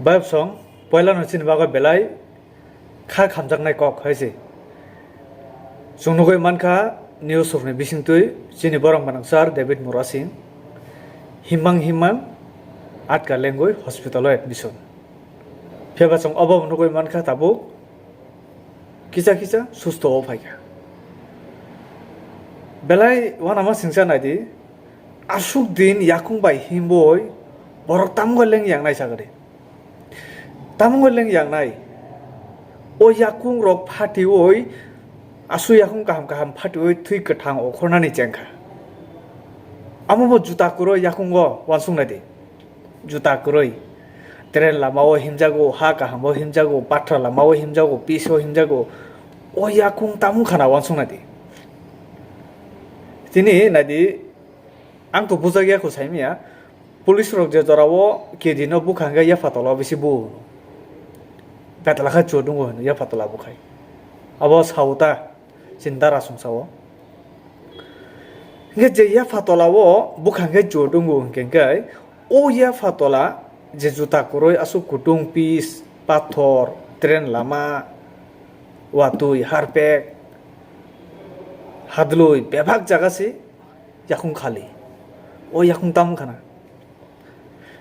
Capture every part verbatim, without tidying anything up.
Bayapsong, poilano chini bagwi belai kha khamjaknai kok hai se. Chwng nugwi mankha, news rokni bisingtwi chini borok mwnang sir David Murasing himmang himmang atka lengwi hospital o admission. Phiya ba chwng obo nugwi mankha tabuk kisa kisa susto o phaikha. Belai uanama singsa naidi, aswk din yakung bai himboi borok tamo leng yang nai sagadi. Tamo leng yang nai. O yakung rok phatiwi, asu yakung kaham kaham phatiwi thwi kwthang okhornani chengkha. Amo bo juta kwrwi yakungo uansuk naidi. Juta kwrwi. Train lama o himjago, ha kaham o himjago, patra lama o himjago, pis o himjago. O yakung tamo khana uansuk naidi. Tini naidi, ang to bujak ya kho saimanya. Police rok je jora o kedi no bukha hwnkhe yapha tola o bisi bu. Betla kha chudungo hino yapha tola bukhai. Abo sauta chini dara song sao. Hingke je yapha tola o bukha hingke chudungo hingke hingke o yapha tola je juta kwrwi aswk kutung pis pathor train lama watwi harpek hadlwi bebak jaga se yakung khali. O yakung tamo khana.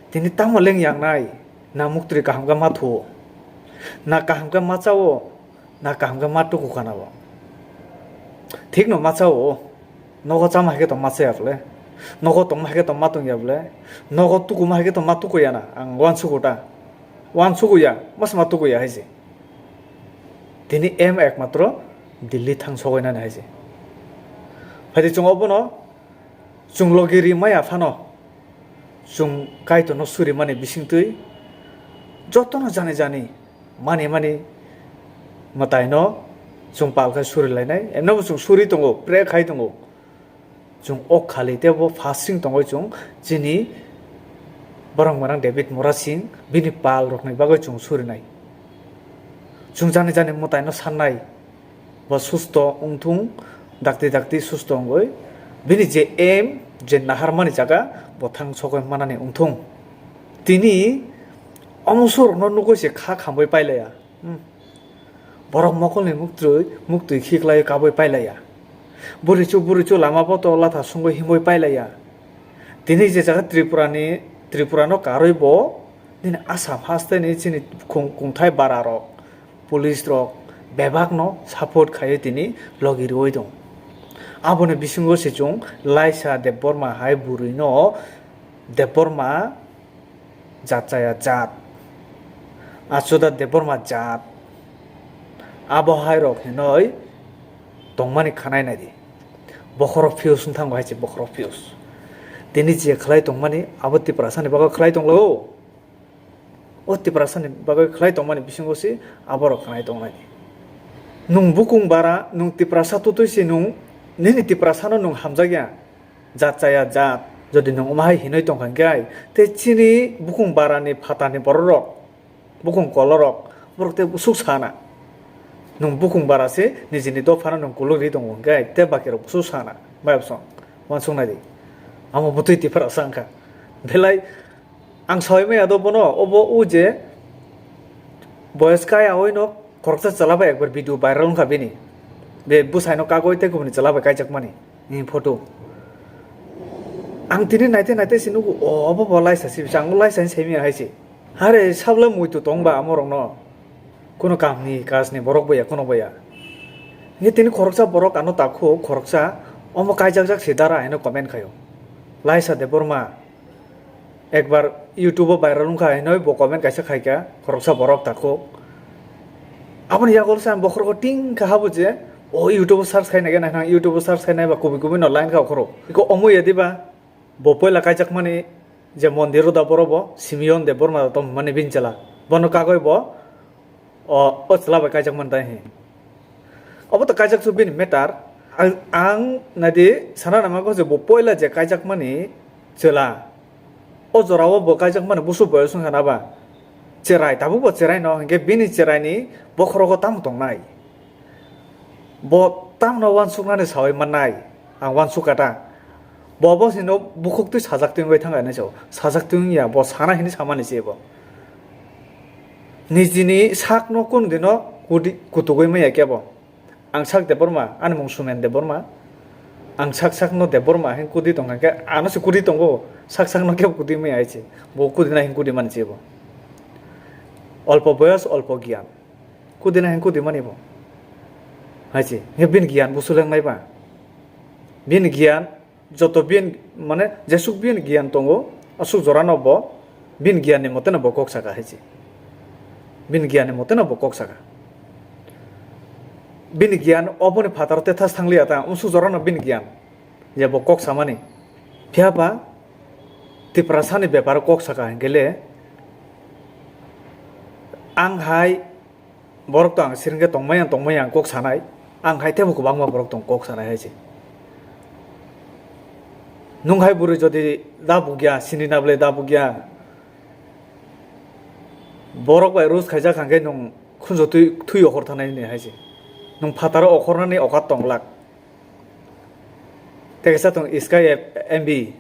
Tini tamo leng yang nai, na muktri kaham khe ma thuo, na kaham khe ma chao, na kaham khe ma tuku kana bo. Thik no ma chao, nogo chama hai khe tong ma chaya bole, nogo tong ma hai khe tong ma tong ya bole, nogo tuku ma hai khe tong ma tuku ya na, ang uansugo ta, uansugo ya, mas ma tuku ya hai se. Tini em ekmatro Delhi thang sogoi nani hai se. Phai di chwng obono, chwng logi ri maya phano, chwng Kaitorno surimani bisingtwi jotono jani jani mani mani mwtaino chwng pal khai suri lainai. Emnobo chwng suri tongo, pray khai tongo. Chwng ok khali teibo fasting tongwi chwng chini borok mwnang David Murasing bini pal rokni bagwi chwng surinai. Chwng jani jani mwtaino sannai. Bo susto wngthung, dakti dakti susto wngwi bini je aim, je naharmani jaga, bo thang sokoi manani wngthung. Tini omo surokno nugwi se kha khamwi pailaiya. Hmm. Borok mokolni muktwi, muktwi khiklaiwi kabwi pailaiya. Burichu burichu lama poto latha sungwi himwi pailaiya. Tini je jaga Tripurani, Tripurano karwi bo nini Assam hasteni chini khung-, kungthai bararok, police rok bebakno support khaiwi tini logi rwui tong. Aboni bisingo se chwng Laisa Debbarma hai bwrwino Debbarma jat chaya jat, Achuda Debbarma jat, abo hai rok hinoi tongmani khanai naidi. Bokhorok fuse wng thango hai se bokhorok fuse. Tini je khlai tongmani abo Tiprasani bagwi khlai tonglago. O Tiprasani bagwi khlai tongmani bisingo se aborok khanai tongnai. Nung bukung bara, nung Tiprasa tutui se nung, nini Tiprasano nung hamjakya. Jat chaya jat, jodi nung omo hai hinoi tongkha hingke, tei chini bukung barani phatani bororok, bukung kolorok, borok tei busuk sana. Nung bukung bara se nijini dophano nung kuluk ri tongo hingke, tei bakirok busuk sana. Bai bosong, uansuk nai di. Amo bwtwi Tiprasa wngkha. Belai ang sawimaya do bono, obo o je boyes kaya oino khoroksa chwla bai ekbar video viral wngkha bini. Be bwsaino kagoi tei kubuni chwla bai kaijakmani. Ni photo. Ang tini naite naite se nugo, o, obo bo laisa se, ang laisa ni saimanya hai se. Hare sabla muitu tongba amorokno. Kuno kamni, kasni borok boya, kuno boya. Ni tini khoroksa borok ano takhu, khoroksa omo kaijakjak se dara hino comment khaio. Laisa Debbarma. Ekbar YouTube o viral wngkha hinoi bo comment kaisa khaikha, khoroksa borok takhuk. Aboni yago sa bokhorok tingkha habo je, o YouTube o search khaina gana nang YouTube o search khaina ba kubi kubi no line kha okhorok. Iko omo ya diba, bo poila kaijakmani je mondir o da boro bo Simeon Debbarma da tongmani bini chwla. Bono kagoi bo O, o chwla bai kaijakmani dai he. Obo to kaijaksu bini matter. Ang, ang naidi sana nangma khe bo poila je kaijakmani chwla. O jorao bo kaijakmani busu boyos wngkha na ba. Cherai, tabuk bo cherai no, hinkhe bini cheraini bokhorogo tamo tongnai. Bo tamno uansuknani sawi mannai. Ang uansuk kha ta. Bo, bo sino bukhuk twi sajak twi wngwi thang ani sao. Sajak twi wngya, bo sana hini samani se bo. Nijini sakno kun dino kudi-, kutugwi maya kebo. Ang sak Debbarma, ani mung Sumen Debbarma. Ang sak sakno Debbarma hin kudi tongkha khe, ano se kudi tongo, sak sakno kebo kudi maya hai se. Bo kudi na hin kudi mani se bo. Olpo boyos, olpo giyan. Kudi na hin kudi mani bo. Hai se, he bin giyan busuleng nai ba. Bin giyan, joto bin, mane, jesuk bin giyan tongo, asuk jorano bo, bin giyan ni mote no bo kok saka hai se. Bin giyan ni mote no bo kok saka. Bin giyan oboni phataro tethas thangliya ta, umsuk jorano bin giyan. Je bo kok samani. Phiya ba, Tiprasani beparo kok saka hingkhe le, ang hai, borok to ang siringkhe tongmaya, tongmaya ang kok sanai. Ang hai tebo kwbangma borok tong kok sanai hai se. Nung hai bwrwi jodi da bugya, sini na bwle da bugya. Borok bai rus khaijak hangkhe nung khunjo twi, twi okhor thanai ni hai se. Nung phataro okhornani okat tonglak. Tei kaisa tong Sky F-, M B.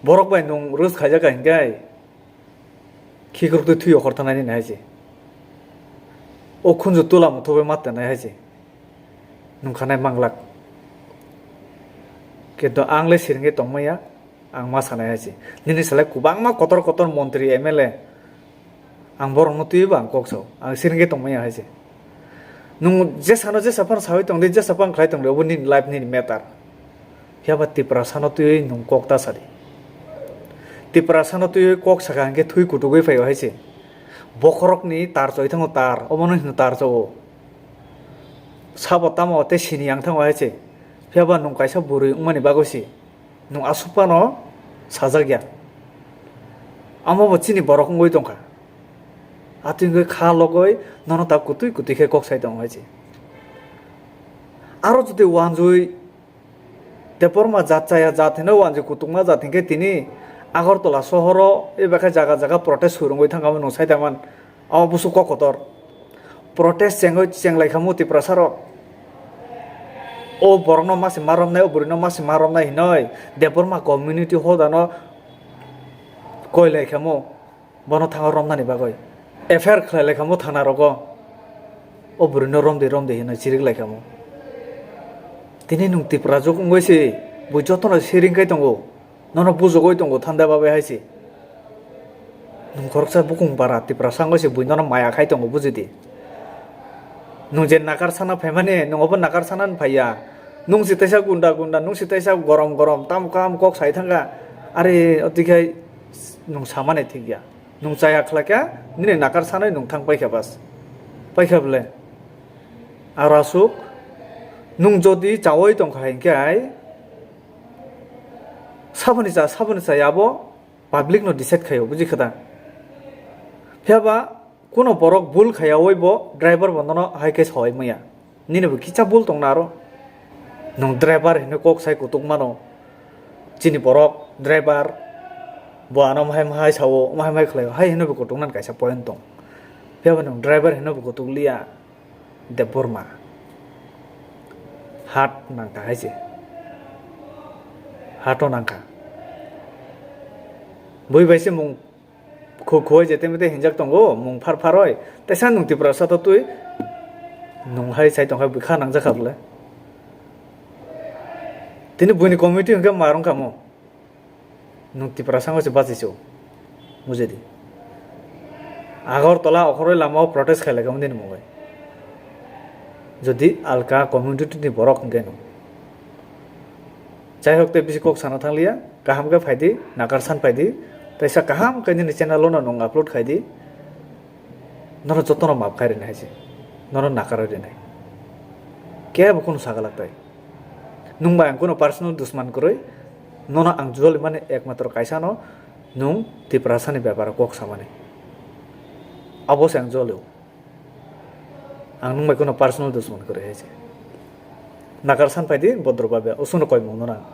Borok bai nung rus khaijak hingkhe khikruk twi twi okhor thanai ni hai se. O khunju tula muthubwi ma twnai hai se. Nungkha nai manglak. Kintu ang le siringwi tongmaya, ang ma sanai hai se. Nini salai kwbangma kotor kotor montri, M L A, ang borokno twiwi bo ang kok sao. Ang siringwi tongmaya hai se. Nung jesano jesa phano sawi tongdi, jesa phano khlai tongdi, obo nini life, nini matter. Phiya ba Tiprasano twiwi nung kok ta sadi. Tiprasano twiwi kok saka hingkhe thwi kutugwi phaio hai se. Bokhorokni tar choi thango tar, omono hino tar chao. Sabo tamo tei sini yang thango hai se. Phiya ba nung kaisa bwrwi wngmani bagwi se. Nung aswk phano sajak ya. Amo bo chini borok wngwi tongkha. Atwngwi kha logoi nono ta kutui kutui khe kok sai tongo hai se. Aro jodi wanjui Debbarma jat chaya jat hinwi wanjui kutukma jat hinkhe tini Agartala sohoro eba khe jaga jaga protest hurungwi thangkha nung sai tongman. Abo busu kok kotor. Protest chengwi chenglai khamu Tiprasa rok. O borokno masi ma romnai, o bwrwino masi ma romnai hinoi Debbarma community hodano koilai khamu. Bono thango romnani bagwi. F I R khlai lai khamu thana rogo. O bwrwino romdi romdi hinoi chirik lai khamu. Tini nung Tiprajwk wngwi se bui jotono siring kai tongo. Nono bujogwi tongo thanda babai hai se. Nung khoroksa bukung bara Tiprasa wngwi se bui nono maya khai tongo bujidi. Nung je nakar sana phaimani nung obo nakar sana phaiya. Nung si taisa gunda gunda, nung si taisa gorom gorom, tam kam kok sai thangkha. Are otikhai nung samani thikya. Nung chaya khlai kha, nini nakar sanai nung thang paikha bas. Paikha bwle. Aro aswk, nung jodi chawi tongkha hinkhe ai, saboni cha, saboni cha yabo public no decide khaio, buji kha da? Phiya ba, kuno borok bul khaiyawi bo driver bo nono hai khe sawai maya. Nini bo kisa bul tongna aro. Nung driver hinwi kok sai kutuk mano. Chini borok driver bo ano mahai mahai sao, mahai mahai khlaio. Hai hinwi bo kutuk nan kaisa point tong. Phiya ba nung driver hinwi bo kutuk liya. Debbarma. Hat nangkha hai se. Hato nangkha. Bui bai se mung khu-, khuwai je tei mete hinjak tongo, mung phar pharoi. Teisa nung Tiprasa to twi. Nung hai sai tongkha bwkha nangjak kha bwle. Tini buini committee hwnkhe ma rwngkha mo. Nung Tiprasa wngwi se bachai se o. Bujidi. Agartala okhoroi lama o protest khai lai kha mundini mungwi. Jodi alka community ni borok hwnkhe no. Jai hok tei bisi kok sana thangliya, kaham khe phaidi, nakar san phaidi, teisa kaham khe nini channel o no nung upload khaidi. Nono jotono maap khai rwnai hai se. Nono nakarwi rwnai. Kebo kunu sagalak tai. Nung bai ang kunu personal dusman kwrwi. Nono ang joli mani ekmatro kaisa no nung Tiprasa ni beparo kok samani. Abo se ang jolio. Ang nung bai kunu personal dusman kwrwi hai se. Nakar san phaidi bodro babe. Usuno koi mung nono ang.